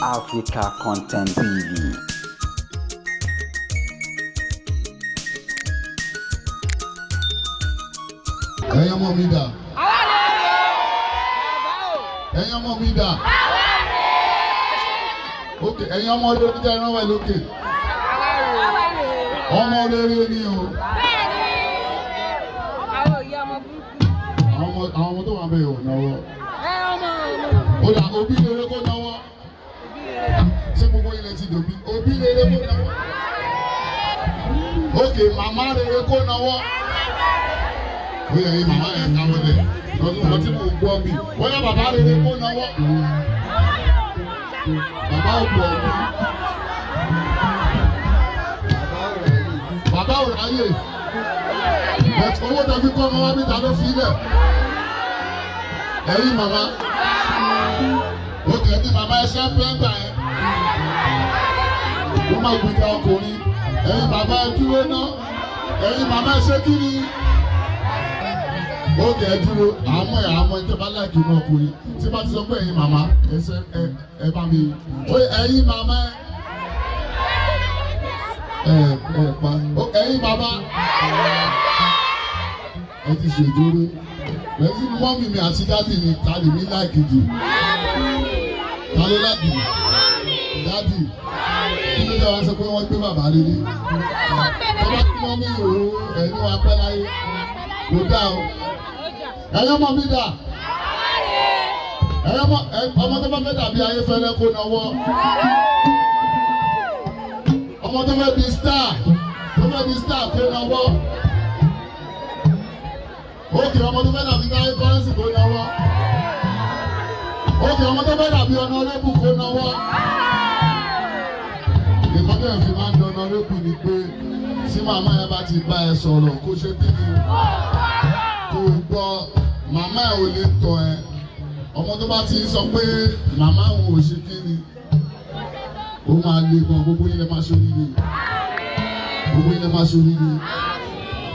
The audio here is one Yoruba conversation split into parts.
Africa Content TV. Ẹ̀yin ọmọ mi dà? Ẹ̀yin ọmọ mi dà? Ok, ẹ̀yin ọmọ rere jẹ́ ìrànwọ́ ẹ̀ lókè. Ọmọ rere ni o. Àwọn ọmọ tó wà bẹ́ẹ̀ ò náwó. Ó dà, òbí rere kó náwó. Ṣé gbogbo ilẹ̀ ti dòbí? Òbí rere kó náwó. Ok, màmá rere kó náwó. Ó yẹ yín màmá yẹn káwọ́ lẹ̀ lọ́dún kan tí mò ń gbọ́ mi. Wọ́n yá, bàbá rere kó náwó. Bàbá ò pọ̀ ọ̀gbìn. Bàbá ò ráyè. But owó tó fi kọ́ ọmọ wa níta ló fi lẹ̀. Ẹ̀yin màmá. Òkè ní màmá ẹṣẹ́ pẹ́ńtà yẹn. Wọ́n máa gbìjà ọkùnrin. Ẹ̀yin bàbá, ẹ dúró ná. Ẹ̀yin màmá, ẹ ṣe kí ni? Ókè, ẹ dúró. Àmọ́ ẹ̀ àmọ́ ẹ̀ tẹ́ bá láìkí inú ọkùnrin. Tí bá ti sọ pé ẹ̀yin màmá, ẹsẹ̀ ẹ ẹ bá mi. Ó ẹ̀yin màmá, ẹ ẹ pa. Ó ẹ̀yin bàbá, ẹ ti ṣèjóró. Pẹ̀lú mummy mi àti daddy mi, ta lè mi like jù? Ta ló like jù? Daddy. Kí ló dé wá sọ pé wọ́n gbé bàbá lélẹ̀? Tọ́ba tí mummy ò ẹ̀yin wa pẹ́ láyé. Kò dáa o. Ẹ̀yin ọmọ mi dà? Ẹ̀yin ọmọ ọmọ tó bá fẹ́ dàbí Ayéfẹ́lẹ́ kó nawọ́. Ọmọ tó fẹ́ di star, tó fẹ́ di star kó nawọ́. Ókè, ọmọ tó fẹ́ dàbí Táyé Currency kó nawọ́. Ókè, ọmọ tó fẹ́ dàbí Honourable kó nawọ́. Nǹkan tó yẹn fi máa ń dán Honourable ni pé tí màmá yẹn bá ti bá ẹ sọ̀rọ̀, kó ṣe kí ni? Kó gbọ́. Màmá ẹ ò lè tọ̀ ẹ́. Ọmọ tó bá ti sọ pé màmá òun ò ṣe kí ni, ó máa le gan. Gbogbo yín lè máa ṣe oríire, gbogbo yín lè máa ṣe oríire.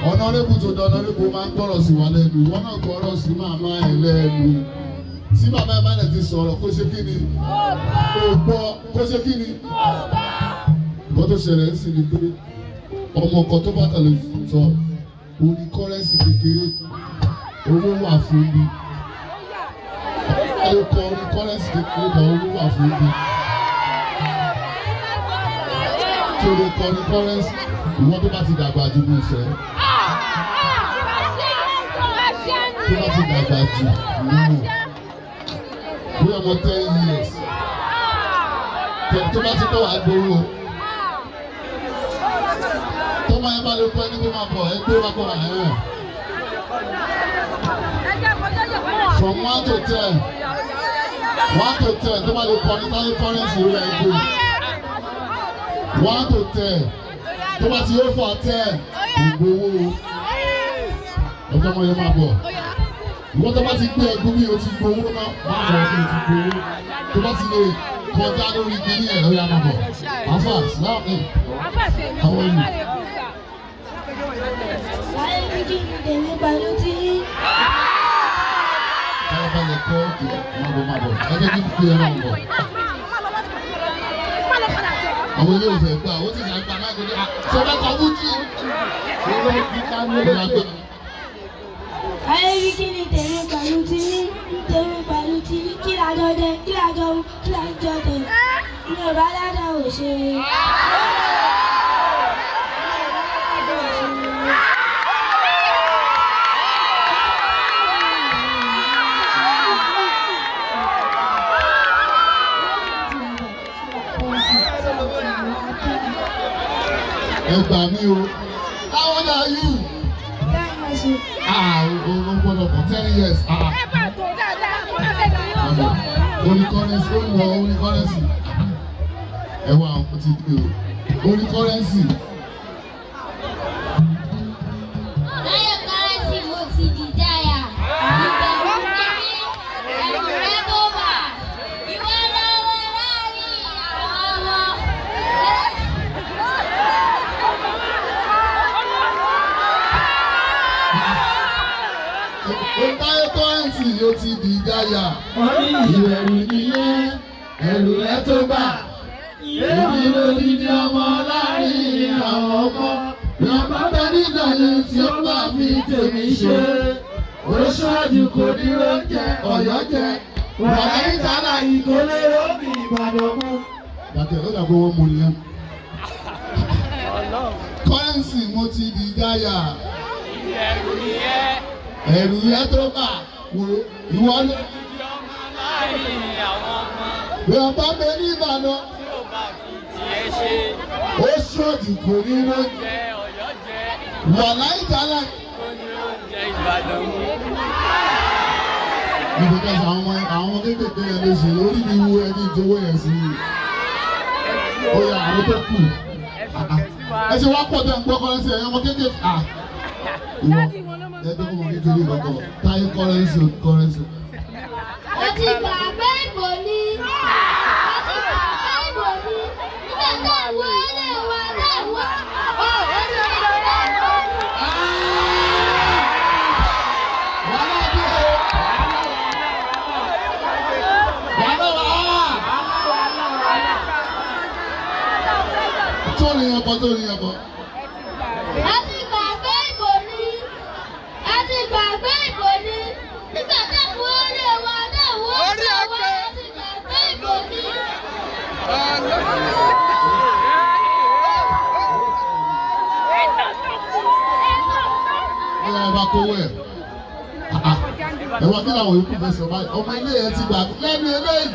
Honourable tó dán Honourable máa ń gbọ́rọ̀ sí wa lẹ́nu. Ìwọ náà gbọ́rọ̀ sí màmá ẹ lẹ́nu. Tí bàbá ẹ bá lè ti sọ̀rọ̀, kó ṣe kí ni? Kó gbọ́. Kó ṣe kí ni? Nǹkan tó ṣẹlẹ̀ ń sìn ni pé ọmọ kan tó bá kàn lè sọ orí Currency kékeré, owó wà fún mi. Ó kọ orí Currency kékeré kan, owó wà fún mi. Tó lè kọ orí Currency, ìwọ́n tó bá ti dàgbà jù ní ìfẹ́, tó bá ti dàgbà jù nínú bí ọmọ 10 years tó bá ti kọ́, wàá gbowó. Tọ́mọ yẹn bá lè kọ́ ẹni kó máa bọ̀, ẹ gbé wá kọ́ wà ẹ̀. From 1 to 10, 1 to 10, tó bá lè kọ́ ní Táyé Currency rẹ̀, ẹ gbé. 1 to 10, tó bá ti yóò fà 10, kò gbowó. Ọjọ́ ọmọ yẹn máa bọ̀. Ìwọ́n tó bá ti gbé ẹgbẹ́ mi, o ti gbowó náà, máa bọ̀. O ti gbowó tó bá ti lè kọjá lórí kíní ẹ̀. Ó yá, máa bọ̀. Afa Islam ẹ̀, how are you? Láyé bí kí ni tèmi pẹ̀lú tí yín? Farabalẹ̀ kọ́. Òkè, máa bọ̀, máa bọ̀. Ẹ jẹ́ kí n pè é, máa bọ̀. Àwọn ilé ìfẹ́ gbà ó sì ṣàgbà máa gbé ṣe fẹ́ kọ́ wújì. Ó yá, gbà. Láyé bí kí ni tèmi pẹ̀lú tí yín? Tèmi pẹ̀lú tí yín. Kí la jọ jẹ? Kí la jọ mu? Kí la jọ tẹ̀? Mi ò bá ládàá ò ṣe. Mi ò bá ládàá ò ṣe. Ẹ gbà mí o. How old are you? Ah, o gbọ́dọ̀ pọ̀ 10 years. Ah, orí Currency, ó mọ orí Currency. Ẹ wá, ó ti dé o, orí Currency. Táyé Currency, mo ti di jáyà. Ìbẹ̀rù ní mí, ẹ̀rù rẹ̀ tó bà. Ìwọ lọ́wọ́ láàrin àwọn ọmọ. Ó Táyé Currency, ó ti di jáyà. Ìbẹ̀rù nìyẹn. Ẹ̀rù rẹ tó bà. Èmi lòdìdí ọmọ láàrin àwọn ọmọ. Bàbá bẹ nígbà yẹn tí ó bá fi tèmi ṣe. Ó ṣáájú kò ní oúnjẹ Ọ̀yọ́ jẹ. Wàhálà ìtàlá ìkólé lóbi Ìbàdàn mú. Dàtẹ̀ ó dàgbé wọ́n mú nìyẹn. Kọ́rẹ́ǹsì mo ti di jáyà. Ẹ̀rù yẹn tó bà wò ìwọ ló. Bàbá bẹ ní Ìbàdàn. Ó ṣọ́ọ̀jù kò ní lóúnjẹ. Wàhálà ìtàlá. Níbi ká sọ àwọn ọmọ kéékèèké yẹn ló ṣe orí mi wú ẹni ìjọwọ́ yẹn sí i. Ó yá àwọn tó kù. Ẹ ṣe wá pọ̀ tẹ̀ ń gbọ́ kọ́rẹ́nsì ẹ̀yọ́ ọmọ kéékèèké. Ìwọ ẹ tó kọ́ ọmọ kékeré lọ́kọ̀ táyé kọ́rẹ́nsì kọ́rẹ́nsì. Ó ti gbàgbé ìbò ni. Ó ti gbàgbé ìbò ni. Nígbà tá a wọ ilé wa tá a wọ. Ó ti gbàgbé ìbò ni. Wàhálà dé o. Wàhálà wàhálà. Tó ní ẹ̀kọ́ tó ní ẹ̀kọ́. A ti gbàgbé ìbò ni. A ti gbàgbé ìbò ni. Nígbà tá a wọ ilé wa tá a wọ ilé wa. A ti gbàgbé ìbò ni. Ó yá ẹ bá kówó ẹ̀. Ẹ wá kí làwọn yòókù fẹ́ sọ báyìí. Ọmọ ilé yẹn ti gbà lẹ́nu eléyìí.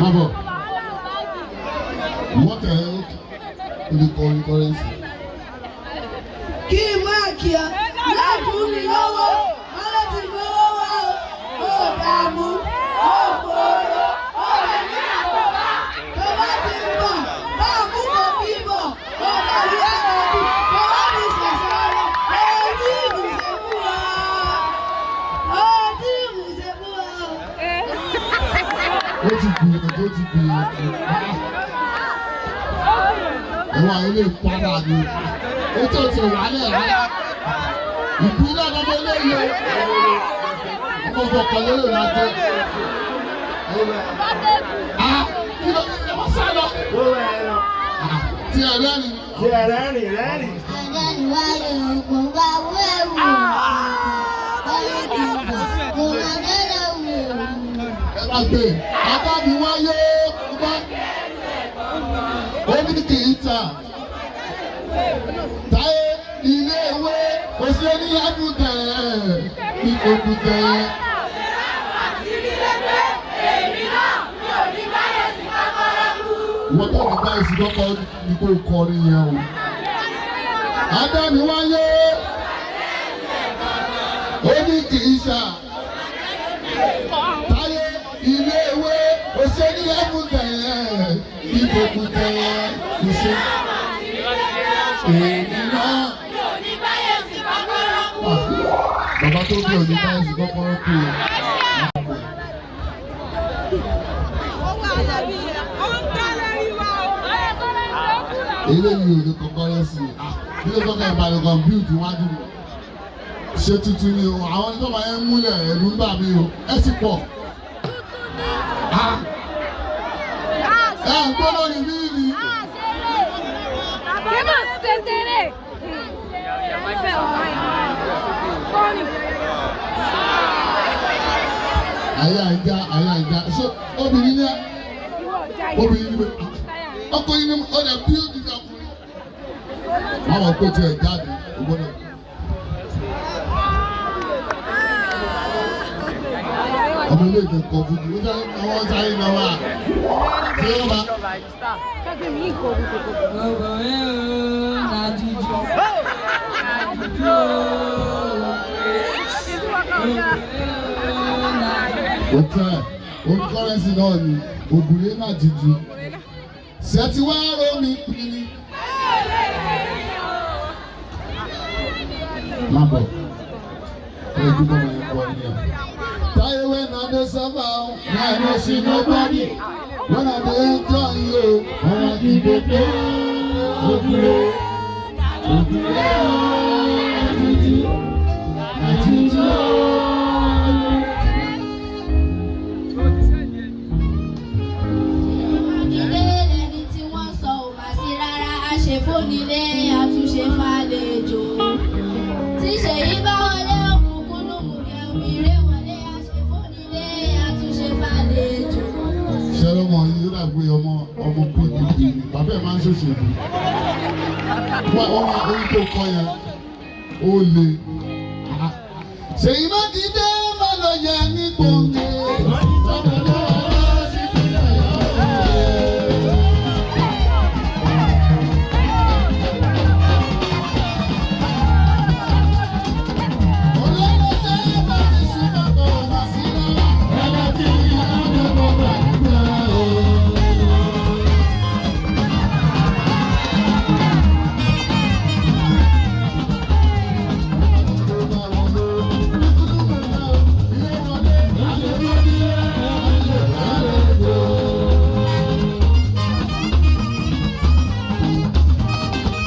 Má bọ̀. Wọ́n tẹ̀ ẹ́ ó lè kọ orin kọ́rẹ́nsì. Kí n máa kí ọ láì fún mi lọ́wọ́ wọn ló ti gbowó wá o ò dààmú ò fòòró ò rẹ̀ ní àkóbá tó bá ti ń bọ̀ bá a mú kò bí bọ̀ ò dàbí àkókò tó bá mi ṣẹ̀ṣẹ̀ rẹ̀ ohun tí ìbùsẹ̀ fún wa ohun tí ìbùsẹ̀ fún wa. Ó ti gbìyànjú ó ti gbìyànjú. Ẹ̀wọ̀n ilé ìpara ni. Ó tó ti wà lẹ̀ rárá. Ìpínlẹ̀ ọmọ eléyìí o. Ọmọ fọkàn lérò lájẹ́. Kí ló dé? Ẹ wọ́n sá lọ. Tí ẹ rẹ́rìn. Tí ẹ rẹ́rìn rẹ́rìn. Adániwáyé kò bá wẹ̀wù. Ọlọ́dún kò má dẹ́rẹ̀ wò. Ẹ bá gbé. Adániwáyé bá. Ó ní kì í ta. Táyé ilé ìwé kò sí ní àbùtẹ̀ ní òkùtẹ̀. Wọ́n tó ní báyìí sí kọ́kọ́ ní kó kọrin yẹn o. Adániwáyé ó ní kì í ṣà. Táyé ilé ìwé kò sí ní àbùtẹ̀ ní òkùtẹ̀ kò sí. Èmi náà. Bàbá tó bí òní báyìí sí kọ́kọ́rọ́ kú o. Eléyìí ò ní kọ́kọ́rọ́ sí i. Bí ló kọ́kọ́ ìbàdàn kan bíùdì wájú mi. Ṣé tuntun ni o? Àwọn tó máa ń múlẹ̀ ẹ̀rù ń bà mí o. Ẹ ti pọ̀. Ẹ ń gbọ́dọ̀ ní bí ni. Àyà ìjà àyà ìjà. Ṣé obìnrin ní ẹ? Obìnrin ní ọkùnrin ní ọ̀dà bíùdì ní ọkùnrin. Àwọn kò tiẹ̀ jáde, o gbọ́dọ̀. Ọmọ ilé ìfẹ́ kọ fún mi, ó sáré náwó sáré náwó à. Ṣé ó máa? Ó tẹ́ ó kọ́rẹ́nsì náà ni ògùnlé náà jíjú. Ṣé ti wá rómi pin ni? Má bọ̀, ẹ dúpọ̀ máa ń kọ́ ni ẹ̀. Táyé when I dey suffer, I no see nobody. When I dey enjoy you, I dey dey play. Ògùnlé, ògùnlé ooo, àtúntò, àtúntò. yìí ó dàgbé ọmọ ọmọ PDP ni, bàbá ẹ̀ máa ń ṣòṣèlú. Wọ́n orin orin tó kọ yẹn ó le. Ṣèyí Mákindé.